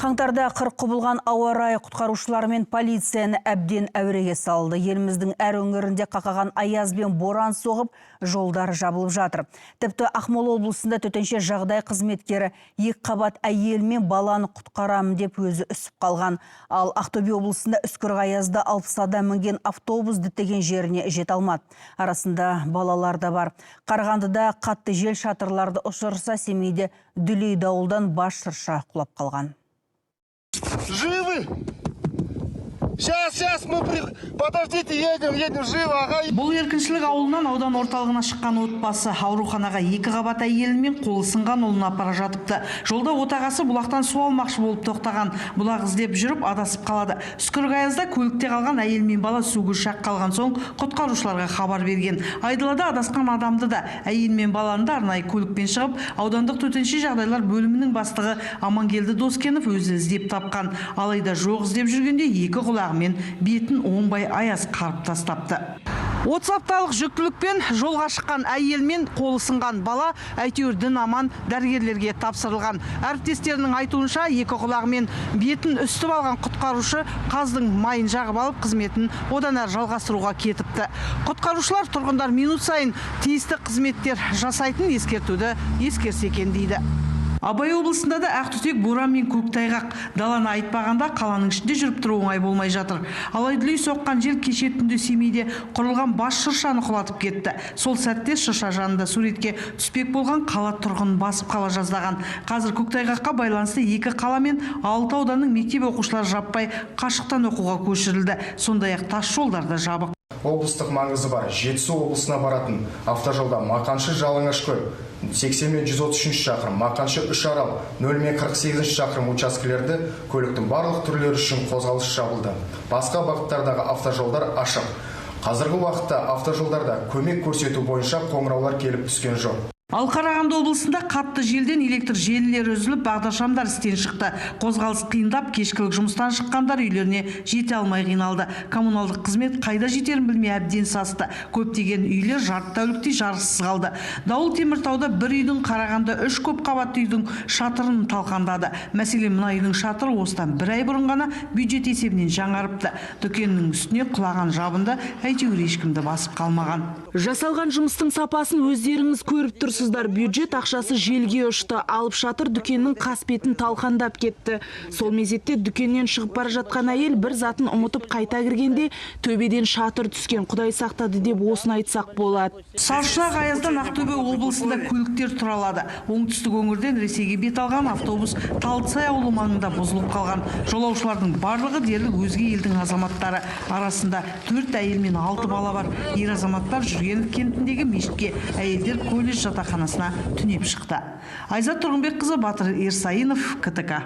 Қаңтарда қырық құбылған ауа райы құтқарушылар мен полицияны әбден әуреге салды. Еліміздің әр өңірінде қақаған аяз бен боран соғып, жолдар жабылып жатыр. Тіпті Ақмола облысында төтенше жағдай қызметкері екі қабат әйел мен баланы құтқарамын деп өзі үсіп қалған. Ал Ақтөбе облысында үскірік аязда 60 адам мінген автобус діттеген жеріне жете алмады. Арасында балалар да бар. Қарағандыда қатты жел шатырларды ұшырса, Семейде дүлей дауылдан бас шырша құлап қалған. Живы? Сейчас, сейчас мы Подождите, едем, едем, живо, ага. Бұл Еркіншілік ауылынан аудан орталығына шыққан отбасы ауруханаға екі қабат әйелі мен қолы сынған ұлын апара жатыпты. Жолда отағасы бұлақтан су алмақшы болып тоқтаған. Бұлақ іздеп жүріп адасып қалады. Үскірік аязда көлікте қалған әйел мен бала суға шақ қалған соң құтқарушыларға хабар берген. Айдалада адасқан адамды да, әйел мен баланы да арнайы көлікпен шығып, аудандық төтенше жағдайлар бөлімінің бастығы Амангелді Доскенов өзі іздеп тапқан. Алайда жоқ іздеп жүргенде екі құлағы мен бетін оңбай аяз қарып тастапты. 30 апталық жүктілікпен жолға шыққан әйел мен қолы сынған бала әйтеуір дін аман дәрігерлерге тапсырылған. Әріптестерінің айтуынша, екі құлағы мен бетін үсітіп алған құтқарушы қаздың майын жағып алып, қызметін одан әрі жалғастыруға кетіпті. Құтқарушылар тұрғындар минут сайын тиісті қызметтер жасайтын ескертуді ескерсе екен дейді. Абай облысында да ақтүтек боран мен көктайғақ. Даланы айтпағанда, қаланың ішінде жүріп тұру оңай болмай жатыр. Алай дүлей соққан жел кеше түнде Семейде құрылған бас шыршаны құлатып кетті. Сол сәтте шырша жанында суретке түспек болған қала тұрғынын басып қала жаздаған. Қазір көктайғаққа байланысты екі қала мен алты ауданның мектеп оқушылары жаппай қашықтан оқуға көшірілді. Сондай-ақ тас жолдар да жабық. Облыстық маңызы бар Жетісу облысына баратын автожолда Мақаншы — Жалаңашкөл 80 мен 133 шақырым, Мақаншы — Үшарал 0 мен 48 шақырым учаскелерді көліктің барлық түрлері үшін қозғалыс жабылды. Басқа бағыттардағы автожолдар ашық. Қазіргі уақытта автожолдарда көмек көрсету бойынша қоңыраулар келіп түскен жоқ. Ал Қарағанды облысында қатты желден электр желілері үзіліп, бағдаршамдар істен шықты. Қозғалыс қиындап, кешкілік жұмыстан шыққандар үйлеріне жете алмай қиналды. Коммуналдық қызмет қайда жетерін білмей әбден састы. Көптеген үйлер жарты тәуліктей жарықсыз қалды. Дауыл Теміртауда бір үйдің, Қарағанды үш көпқабатты үйдің шатырын талқандады. Мәселен, мына үйдің шатыры осыдан бір ай бұрын ғана бюджет есебінен жаңарыпты. Дүкеннің үстіне құлаған жабынды әйтеуір ешкімді басып қалмаған. Жасалған жұмыстың сапасын өздеріңіз көріп тұрсыздар. Бюджет ақшасы желге ұшты. Алып шатыр дүкеннің қасбетін талқандап кетті. Сол мезетте дүкеннен шығып бара жатқан әйел бір затын ұмытып қайта кіргенде төбеден шатыр түскен. Құдай сақтады деп осыны айтсақ болады. Сарышұнақ аяздан Ақтөбе облысында көліктер тұралады. Оңтүстік өңірден Ресейге бет алған автобус Талдысай ауылы маңында бұзылып қалған. Жолаушылардың барлығы дерлік өзге елдің азаматтары. Арасында төрт әйел мен алты бала бар. Ер азаматтар Жүргенов кентіндегі мешітке, әйелдер колледж жатақханасына түнеп шықты. Айзат Тұрғынбекқызы, Батыр Ерсайынов, КТК.